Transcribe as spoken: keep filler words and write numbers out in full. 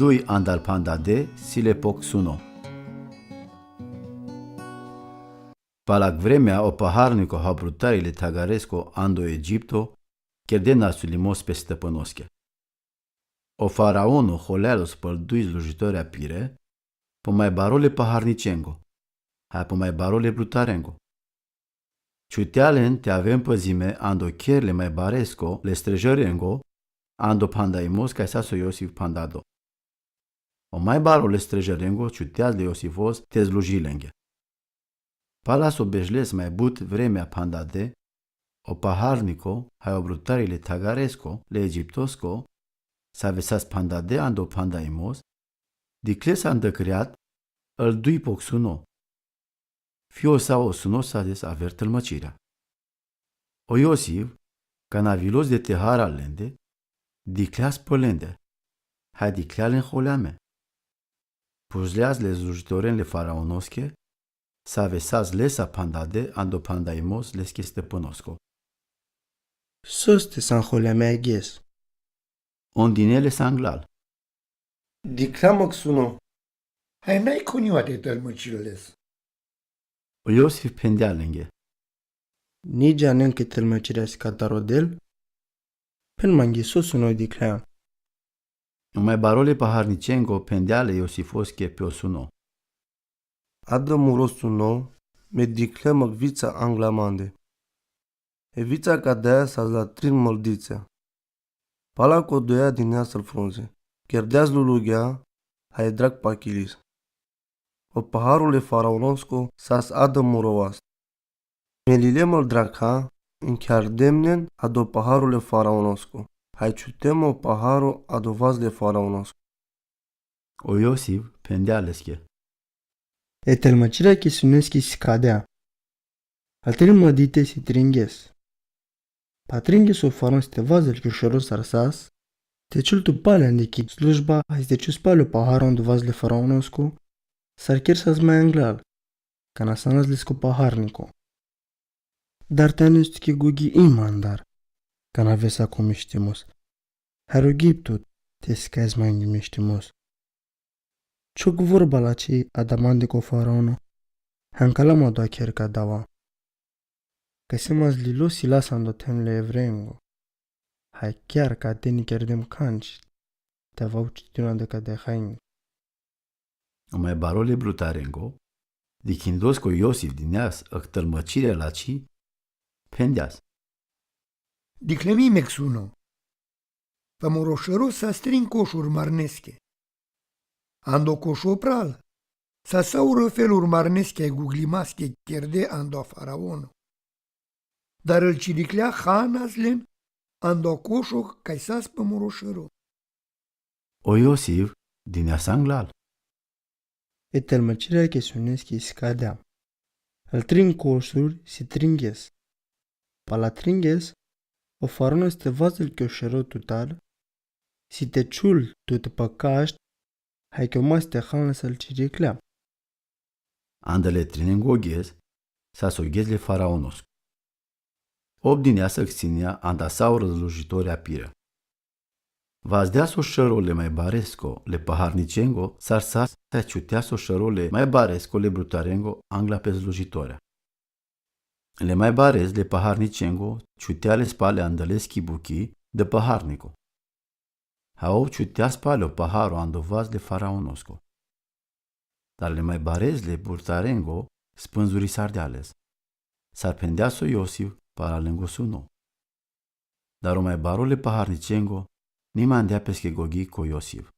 Dui andal phandade si le pok suno. Pala ak vremea o paharniko ha o brutari le thagaresko ando Egipto kerdena su limos pe stăpânoske. O faraono holealos pal dui služitoria pire, po mai baro le paharničengo, ha po mai baro le brutarengo. Čhutea len te aven pazime ando kher le mai baresko le strežarengo ando phandaimos kaj sa so Josif phandado. O mai baro le strežarengo čhuteas le Josifos te služi lenge. Pala so bešles mai but vremea phandade, o paharniko ha o brutari le thagaresko le egiptosko, save sas phandade ando phandaimos, dikles ando kriat al dui pok suno. Fio sa o suno sa des aver tălmăcirea. O Josif, kana vilos de te hara lende, dikleas pălende, ha diklea len holeame. Puzleas le slujitoren le faraonoske, save sas lesa phandade ando phandaimos leske stăpânosko. Sos te san holeame agjes? On dine les anglal. Diklea măk suno. Haj naj konjua te tălmăcirles. O Josif phendea lenge. Ni džanen ke tălmăcirea si ka ta rodel. Phen mange so suno diklea. O mai baro le paharničengo phendea le Josifoske pe o suno. Adar muro suno, me diklea măk vica angla mande. E vica kadaja sas la trin măldice. Pala ko doja dineas al frunze, kerdeas lulugja, ha e drag pakilis. O paharul e faraonosko sas adar muro vas. Me lilem al dragha, in kjardem nen ado paharul e faraonosko, ha čhutem o paharo ado vas le faraonosko. O Josif phendea leske. E tălmăcirea ke suneske si kadaja. Al trin măldite si tringjes. Pa tringjes o faraon si te vazal kjošero sar sas, te čul tu pale ande ki služba, ha si te čus pale o paharo ando vas le faraonosko, sar ker sas mai anglal, kana sanas lesko paharniko. Dar te anes tu ki Gogi i mandar, kana vesa ko mištimos. Har o Egipto te sikaj mangi mištimos. Čok vorba lači adamande ko faraono, han kala ma do aker ka dava. Ka si ma zlilo si las ando them le evrengo. Haj kjar ka te ni kerdem kanč, te va učitino de ka dehaingo. O mai baro le brutarengo, dikhindos ko Josif dineas ak tălmăcirea lači, phendeas. Dikhlemi mek suno. Pa murošero sas trin košuri marneske. Ando košo pral, sas sauro feluri marneske guglimaske kerde ando faraono. Dar el čhidikhlea hanas len ando košo kaj sas pa murošero. O Josif dineas anglal. E tălmăcirea ke suneske si kadaja. Al trin košuri si tringjes. Pala tringjes, o faraono si te vazal kjošero tutar, si te čul tu te pakašt, haj kjoma si te hanas al čhidikhlea. Anda le trinengogjes, sas ogjes le faraonosko. Ob dineas aksinea anda sauro služitoria pire. Vazdeas o šero le mai baresko, le paharničengo, sar sas, haj čhuteas o šero le mai baresko, le brutarengo, angla pe služitoria. Le mai bares le paharničengo, čhutea les pale anda leski buki, de paharniko. Ha ov čhuteas pale o paharo ando vas le faraonosko. Dar le mai bares le brutarengo, spãnzurisardea les. Sar phendeas o Josif pala lengo suno. Dar o mai baro le paharničengo, ni mandea peske Gogi ko Josif.